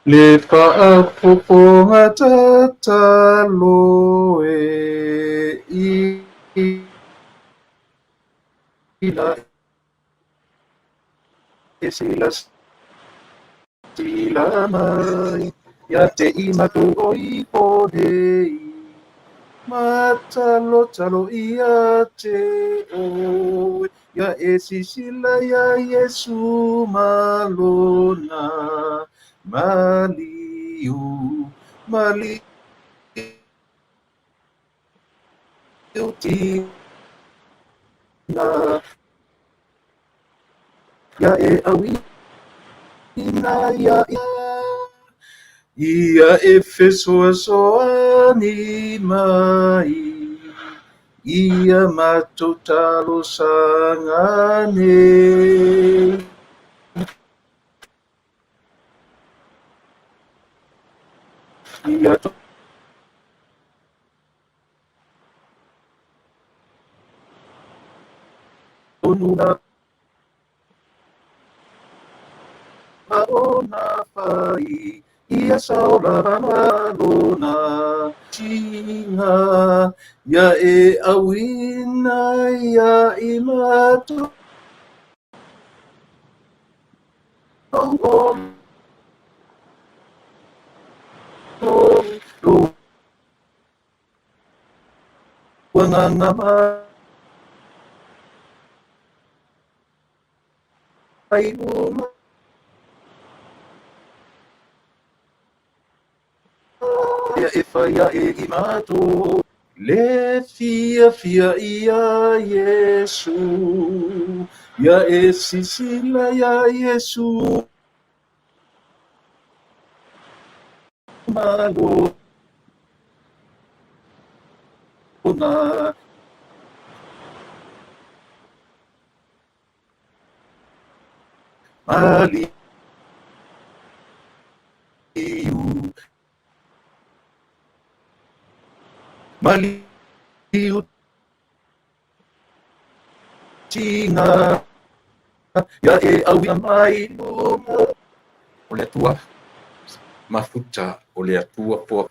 Le faafofoga tatalo e ila e silasila mai ia te i matou o ifo nei. Matalotalo ia te oe, ia e sisila ia Iesu malona, maliu, maliu tina, ia e auina ia ia, ia e fesoasoani mai, ia matou talosaga nei. Ia tonu lava ona fai, ia sao lava ma lona tiga, ia e auina ia i matou Lou agaga mai luma ia e fai ae i matou. Le fiafia ia Iesu, ia e sisila ia Iesu ma lona maliu, maliu tiga, ia e auina mai luma. O le Atua mafuta, o le Atua poa.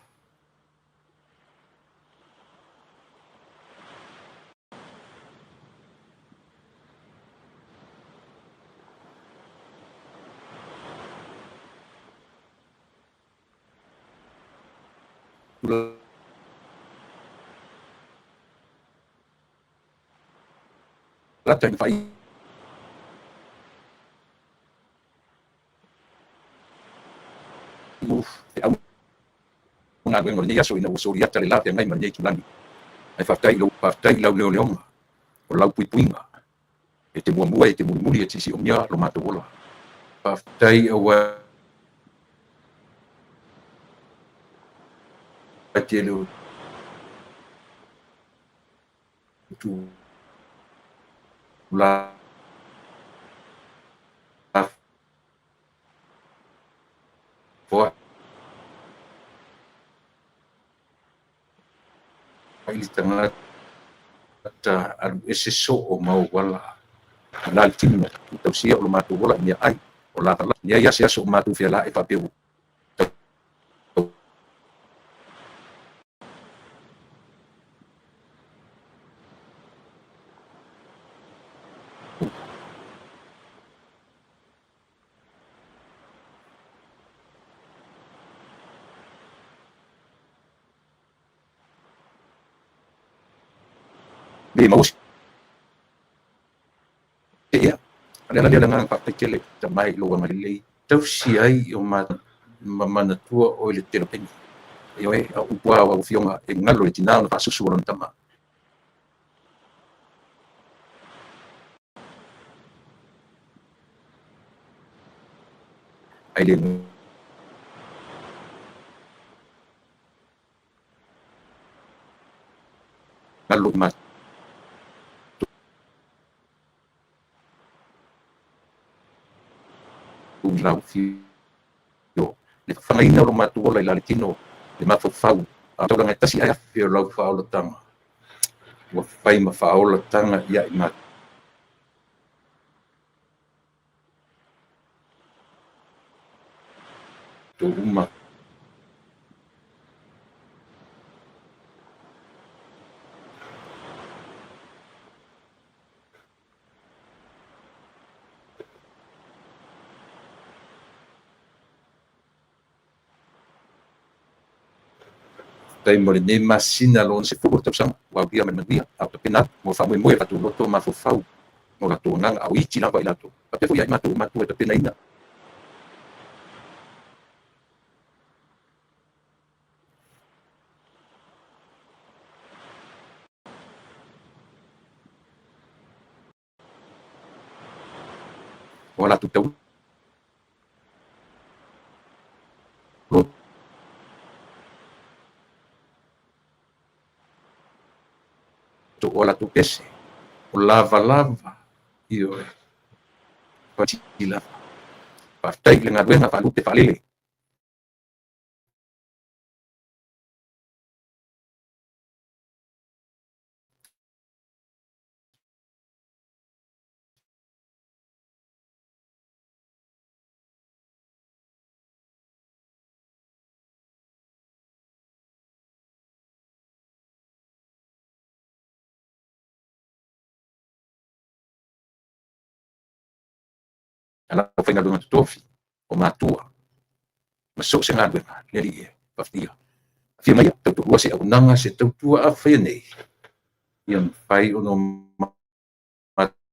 Lata ina fai e au galuega o lenei aso ina ua soliata le la feagai ma lenei itulagi. Ae faafetai i lou faafetai i lau leoleoga o lau puipuiga e te muamua e te mulimuli e te siomia lo matou ola. Faafetai aua e te le o tulafono ai le tagata alu ese soo ma auala ma la le tino i tausia o lo matou ola i meaai o la leai a se aso o matou fealae faapea ua Le maua se ea. A o le ala lea o le agaga faafetai tele tamai i lou agalelei tausi ai i o ma manatua oe i le tele o taimi. Ioe, a o upu lava o au afioga e galo i le tina ona faasusu o lona tama. Ai le galo i matou i lau afio. Le fafagaina o lo matou ola i la le tino, le mafaufau, a taulaga e tasi ae afe o lau faaolataga, ua fai ma faaolataga ia i matou uma. Faafetai mo lenei masina lona 10 o le tausaga ua aulia ma le manuia, a o tapena atu mo le faamoemoe o tatou loto mafaufau ma o latou agaga, a o iti lava i latou. Faapea foi ia i matou o matua e tapenaina o latou tau loto o latou pese, o lavalava, ioe, lava. Faafetai i le galuega faalupe faalele. A lau faigaluega totofi o matua ma so o se galuega le Alii e faafetaia. Afio mai tautoalua se auaunaga se tautua a faia nei, ia mafai ona matou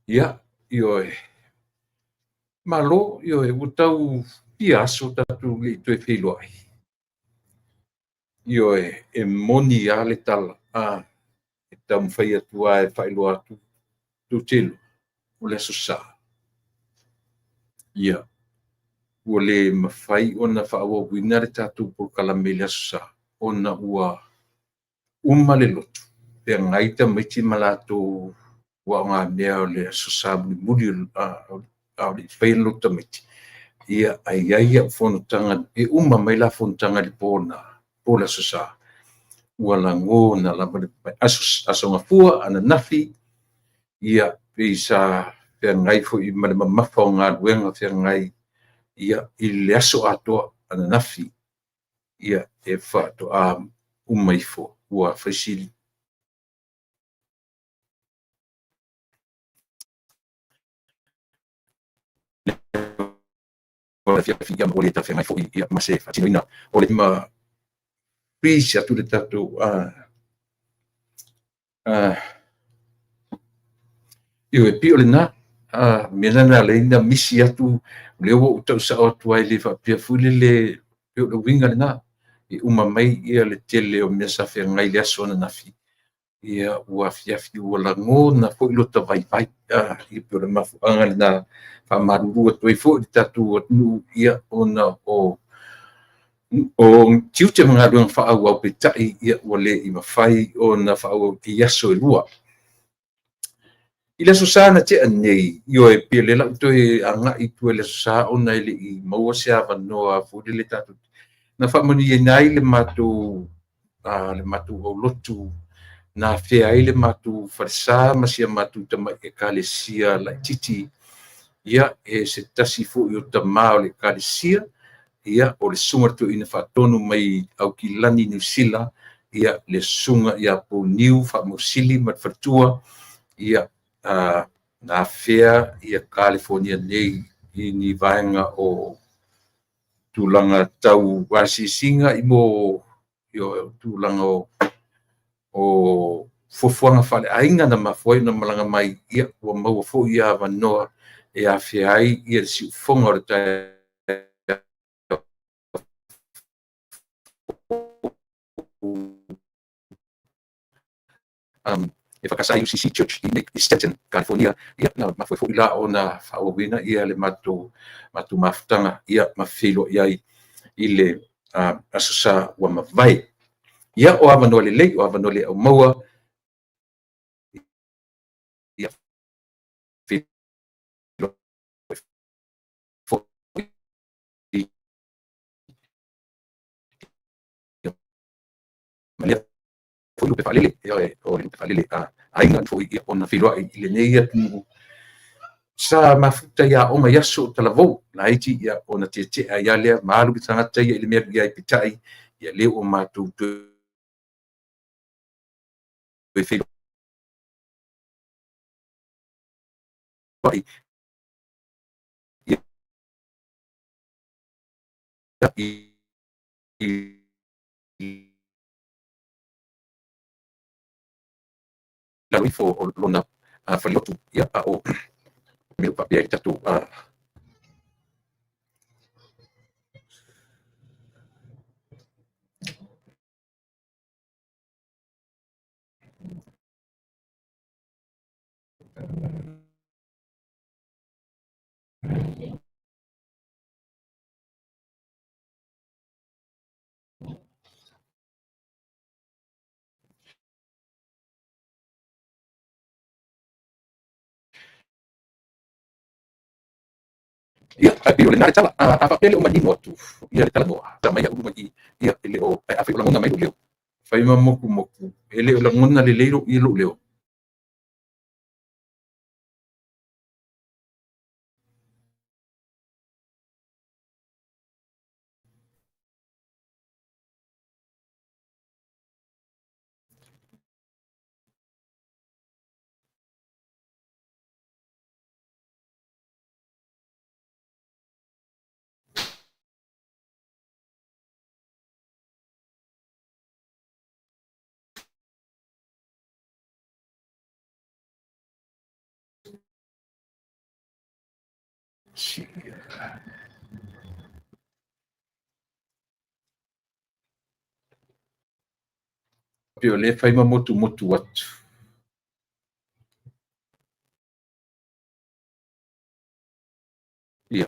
Ia, ioe. Malo, ioe, ua tau fia aso tatou le i toe feiloai. Ioe, e moni lava le tala, a e taumafai atu lava e faailoa atu tou te iloa, o le Aso Sa, ia, ua le mafai ona faaauauina le tatou polokalame i le Aso Sa, ona ua uma le lotu, feagai tamaiti ma latou aogamea o le Aso Sa mulimuli a o le i faia le lotu tamaiti. Ia, ae i ai au fonotaga, e uma mai la fonotaga i le po na, po o le Aso Sa, ua lagona lava le aso, aso Gafua, ananafi, ia, pei sa feagai foi ma le mamafa o galuega feagai, ia, i le aso atoa ananafi. Ia e faatoa uma ifo ua faisili fiafia ma ua le talafeagai foi ia ma se faatinoina o le ma freeze atu le tatou ioe, pei o lena mea lena na ala ai ona misi atu, lea ua ou tau sao atu ai, le faapea foi lele, pei o le uiga lena, e uma mai ia le tele o mea sa feagai i le aso ananafi, ia ua afiafi ua lagona foi lota vaivai. Ia pei o le mafuaaga lena, faamalulu atu ai foi i le tatou atunuu, ia ona o tiute ma galuega faaauau, peitai ia ua le i mafai ona faaauau i aso e 2. I le Aso Sa na tea nei, ioe, pei o lea o le a ou toe agai i tua i le Aso Sa ona e le i maua se avanoa foi lele tatou na faamanuiaina ai le matou aulotu na afea ai le matou falesa ma si a matou tamai Ekalesia laitiiti, ia, e se tasi foi o tama o le Ekalesia, ia, o le Susuga i le Toeaina Faatonu mai Aukilani Niu Sila, ia, le Susuga ia Poniu Faamausili ma le faletua, ia, na afea Kalifonia nei i ni vaega o tulaga tau asiasiga i tulaga o fuafuaga faaleaiga na mafua ai ona malaga mai, ia ua maua foi avanoa e afea ai le siufofoga o le taeao EFKS UCC Church i Stanton, California, ia na mafua ai foi la ona faaauauina le matou mafutaga ma feiloai ai i le Aso Sa ua mavae. Ia, o avanoa lelei, o avanoa le aumaua, ia feiloai foi ma lea foi lupe faalele, o le lupe faalele a aiga foi ona feiloai i lenei atunuu sa mafuta i aoga i aso o talavou laiti, ia ona tietie ai lava lea ma alu le tagata ia i le mea e alu i ai, peitai, ia lea ua matou toe feiloai i lalo ifo o lona falelotu, ia, a o mea faapea i le tatou Ia, ae pei o lena le tala. A faapea e le o manino atu ia le talanoa, ta mai au i luma i i, ia e le o, ae afai o lagona mai lou leo, fai ma motumotu, e le o lagona lelei lou leo. Pei o lea e fai ma motumotu atu. Ia.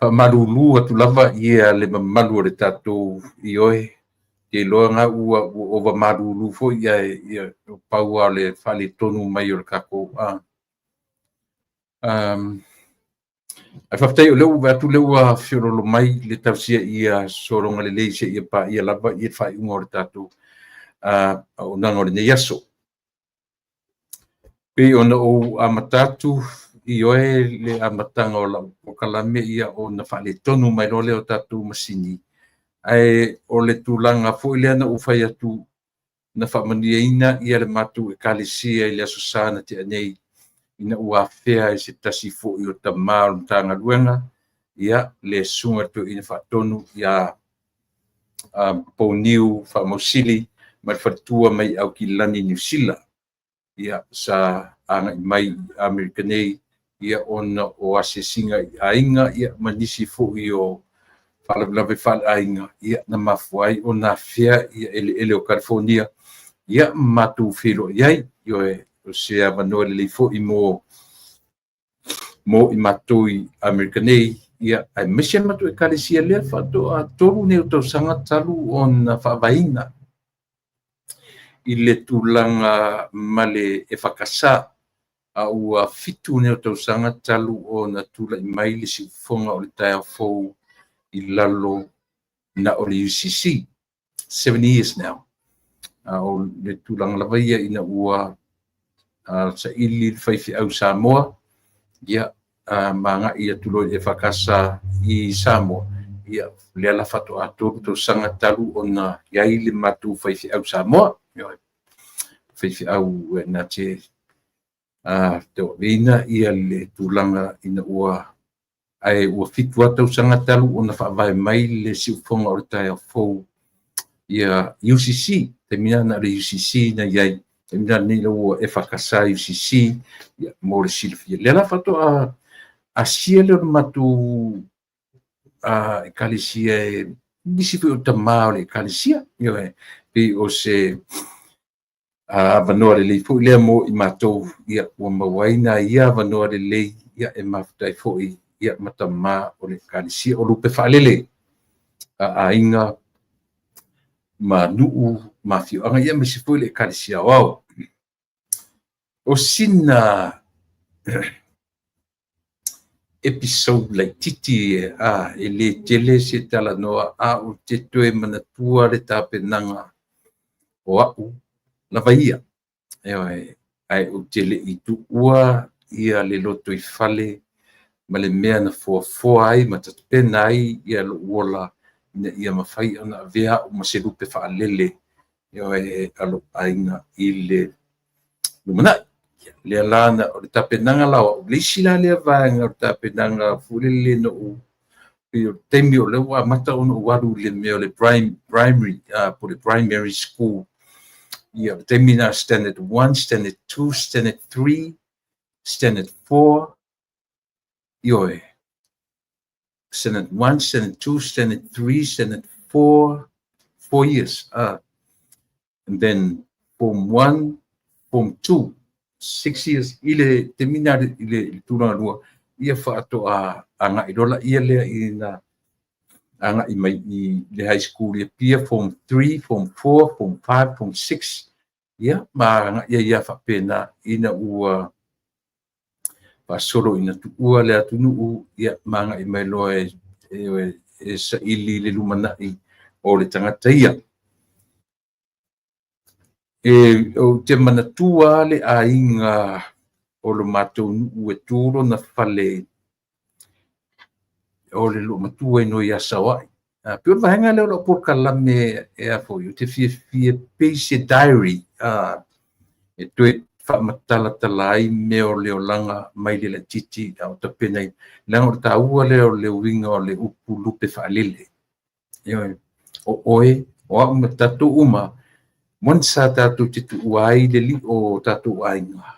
Faamalulu atu lava ia le mamalu o le tatou ioe, te iloa na ua ova malulu foi ia ia pau o le faaletonu mai o le tatou ae faafetai o lea ua vaai atu lea ua feoloolo mai le tausia ia sologa lelei seia paia lava ia le faaiuga o le tatou auaunaga o lenei aso. Pei ona ou amata atu ioe le amataga o lau polokalame ia ona faaletonu mai loa lea o tatou masini, ae o le tulaga foi lea na ou fai atu na faamanuiaina ia le matou Ekalesia i le Aso Sa na tea nei ina ua afea e se tasi foi o tama o le Matagaluega ia le Susuga i le Toeaina Faatonu ia Poniu Faamausili mai le faletua mai Aukilani Niu Sila. Ia sa agai mai i Amerika nei ia ona o asiasiga i aiga ia ma nisi foi o faalavelave faaleaiga ia na mafua ai ona afea ia eleele o Kalifonia ia ma matou feiloai ai. Ioe, o se avanoa lelei foi mo i matou i Amerika nei ia aemaise le matou Ekalesia lea faatoa 3 nei o tausaga talu ona faavaeina i le tulaga ma le EFKS, a ua 7 nei o tausaga talu ona tulai mai le siufofoga o le taeao fou i lalo na o le UCC. 7 years now. A o le tulaga lava ia ina ua saili le faifeau Samoa ia ma agai atu loa i le EFKS i Samoa, ia lea la faatoa 3 tausaga talu ona i ai le matou faifeau Samoa. Faifeau na te tauaveina ia le tulaga ina ua ae ua 7 lava tausaga talu ona faavae mai le siufofoga o le taeao fou ia UCC. Taimi na o le UCC na i ai, taimi lenei ua EFKS UCC ia mo le silafia. Lea la faatoa asia lea o le matou Ekalesia e nisi foi o tama o le Ekalesia, ioe, pei o se avanoa lelei foi lea mo i matou ia ua maua ai nai ia avanoa lelei ia e mafuta ai foi ia ma tama o le Ekalesia o lupe faalele a aiga ma nuu ma afioaga ia aemaise foi le Ekalesia aoao. O sina episode laititi e le tele se talanoa, a o te toe manatua le tapenaga o au lava ia. Ae ou te le i tuua ia le lotoifale ma le mea na foafoa ai ma tapena ai ia lou ola ina ia mafai ona avea au ma se lupe faalele a lou aiga i le lumanai. Lea la na o le tapenaga la o au, le isi la lea vaega o le tapenaga foi lele na ou pei o le taimi o lea ua amata ona ou alu i le mea o le primary, po o le primary school. Ia, le taimi na standard 1, standard 2, standard 3, standard 4, ioe, standard 1, standard 2, standard 3, standard 4, 4 years. And then form 1, form 2, 6 years i le taimi na i le tulaga lua, ia faatoa agai loa laia lea ina agai mai i le high school i Apia, form 3, form 4, form 5, form 6, ia ma agai ai ia faapena ina ua faasolo ina tuua le atunuu, ia ma agai mai loa e saili le lumanai o le tagata ia. E ou te manatua le aiga o lo matou nuu e tu lona fale o le loomatua inoa ia Saoai. Pei o le vaega lea o lau polokalame e a foi, ou te fiafia pei se diary e toe faamatalatala ai mea o le olaga mai le laitiiti a o tapena ai. Leaga o le taua lea o le uiga o le upu lupe faalele. Ioe, o oe, o au ma tatou uma, moni sa tatou te tuua ai le lio o tatou aiga.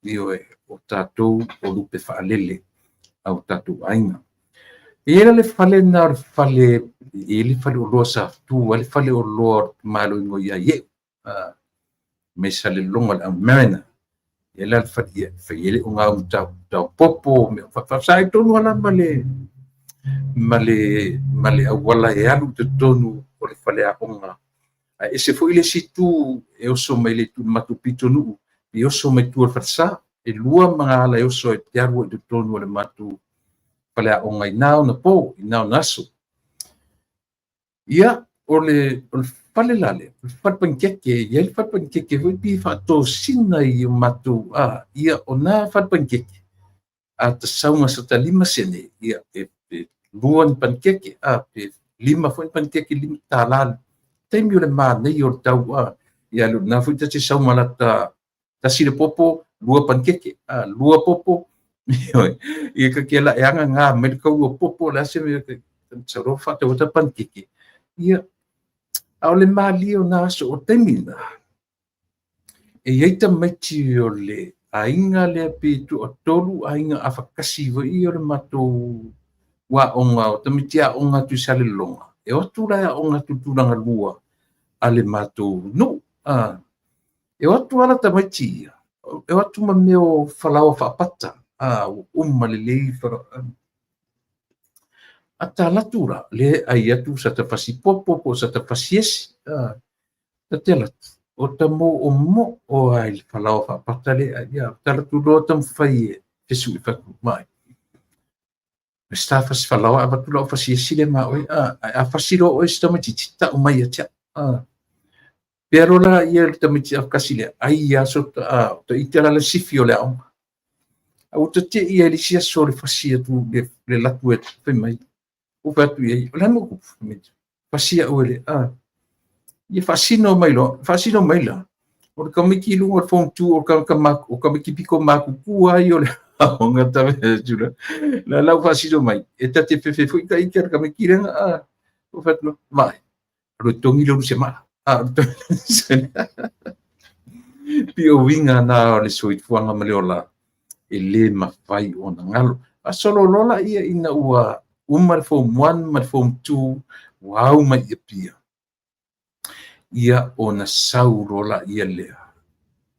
Ioe, o tatou o lupe faalele a o tatou aiga. E i ai la le fale na o le fale, e i ai le fale oloa sa tu ai le fale oloa o le tamaloiga ia Ieu, mai Salelologa le Mount Mariner. E la le fale, ia, fai ai le ogaumu tau popo, mea faafasa ai tonu lava le ma le auala e alu i totonu o le faleaoga. Ae ese foi le isi itu e oso mai le itu matou pitonuu, e oso mai tua i le falesa. E lua magala e oso ai te alu i totonu o le matou faleaoga i na ona po, i na ona aso. Ia, o le fale la lea, o le fale panikeke, e i ai le fale panikeke foi pe faatosina i o matou, ia o na fale panikeke, a ta sauga sa ta 5 sene, ia e lua ni panikeke, pe lima foi ni panikeke, $5. Taimi o le manaia o le tau, ia le na foi ta te sauga lata tasi le popo, lua panikeke, lua popo, ia ka ke la e anga ngā mai le kau o popo le ase me sa ro fa te wata panikeke. Ia, a o le malie o nā aso o taimi na, e iai tamaiti o le aiga lea pe toatolu aiga afakasi foi o le matou aoga o tamaiti aoga atu i Salelologa. E o atu la e aoga atu i tulaga lua a le matou nuu. E o atu ala tamaiti ia, e o atu ma mea o falaoa faapata, ua uma lelei falaoa. A ta alu atu la, le ai atu sa ta fasi popo po o sa ta fasi esi. Ta te alu atu, o ta mo'omo'o lava i le falaoa faapata lea. Ia, ta alu atu loa taumafai e fesu'i fatu mai. Se ta fasi falaoa ae avatu lau fasi esi lea ma oe. Ae a fasi loa oe se tamaitiiti, ta'u mai ia te a'u. Pe alo la ia le tamaiti afakasi lea, ai aso ta ite la le sifi o le aoga. A ua tate'i ai le isi aso le fasi atu le latu e fai mai. Ua fai atu i ai, o le a mo fasi a'u e le ia faasino mai loa, faasino mai la. O le tamaiti i luga o le form 2 o tamaiti pito matutua ai o le aoga ta atu la. La lau faasino mai, e ta te fefe foi ta ite le tamaiti lea ua fai atu vai. Alo tongi le se maa. Pi o winga na o le soifuaga ma le ola e lē mafai ona galo. Faasolo loa laia ina ua uma le form 1 ma le form 2 ua au mai i Apia. Ia ona sau loa laia lea.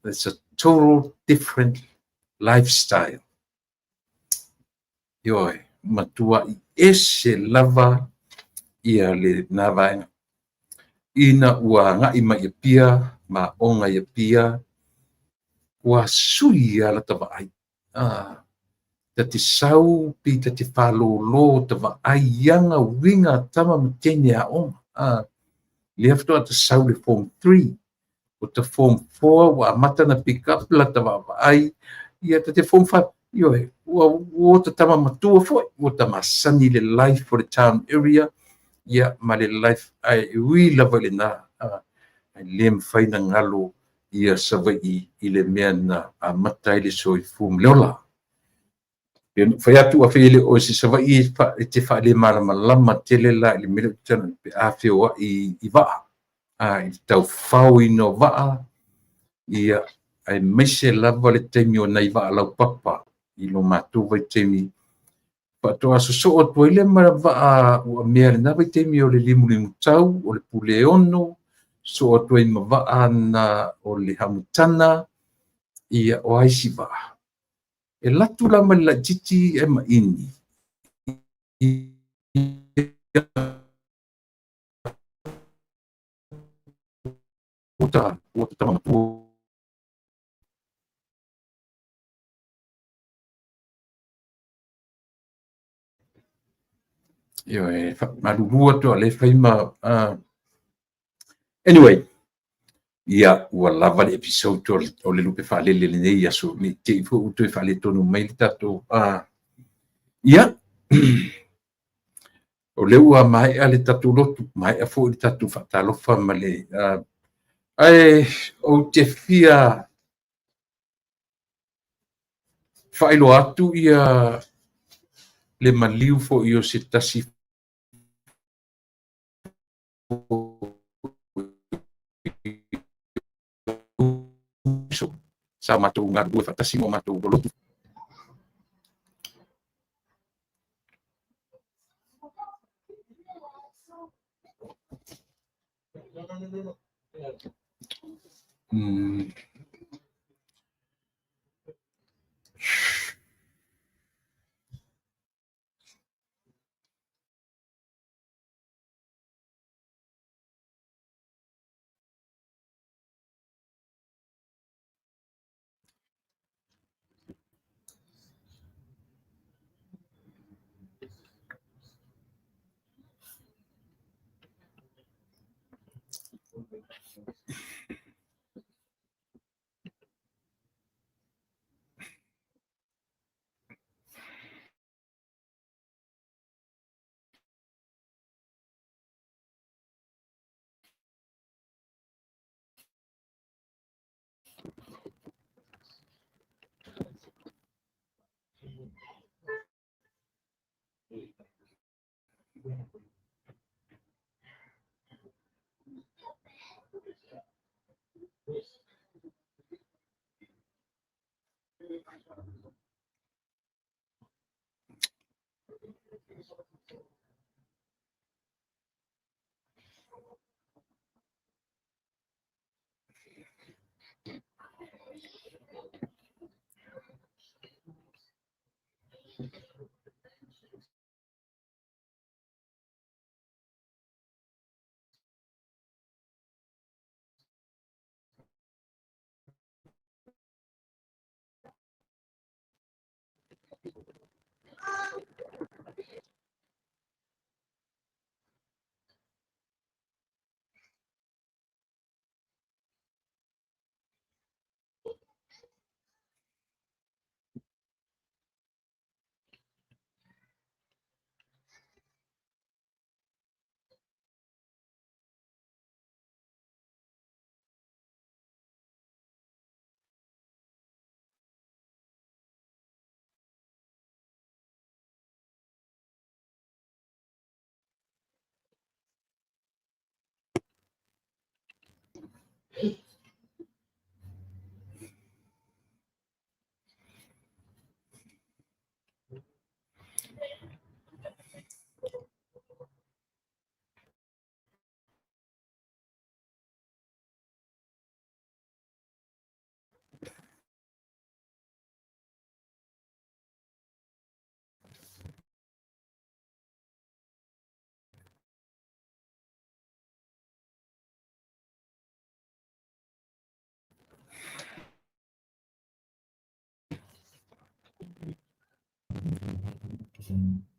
It's a total different lifestyle. Ioe, matuai ese lava ia lena vaega. Ina ua agai mai i Apia ma aoga i Apia, ua sui lava lata vaai. Ta te sau pe ta te fālōlō ta vaai i aga uiga a tama ma teine aoga. Lea faatoa ta sau le form 3. O ta form 4 ua amata na pick up la ta vaavaai. Ia ta te form 5. Ioe, ua ta tama matua foi. Ua ta masani le life for the town area. Ia ma le life ai e ui lava i lena. Ai le mafai na galo ia Savaii i le mea na amata ai le soifua ma le ola. Pe fai atu a fai le o se Savaii e te faalemalamalama tele la i le mea lea ou te talanoa pe a feoai i vaa. I le taufaoina o vaa, ia aemaise lava le taimi o nai vaa laupapa i lo matou vaitaimi. Faatoa sosoo atu ai lea ma vaa ua mea lena vaitaimi o le limulimutau, o le puleono, sosoo atu ai ma vaa na o le hamutana, ia o a isi vaa. E latu la ma le laitiiti e maini. Ua ta tama matua. Ioe, malulu atu a le fai ma anyway, ia ua lava le episode o le lupe faalele lenei aso nei te i foi ua toe faaletonu mai le tatou ia o lea ua maea le tatou lotu, maea foi le tatou faatalofa ma le ae ou te fia faailoa atu ia le maliu foi o se tasi uso sa matou galulue faatasi ma o matou lolotu. Mm.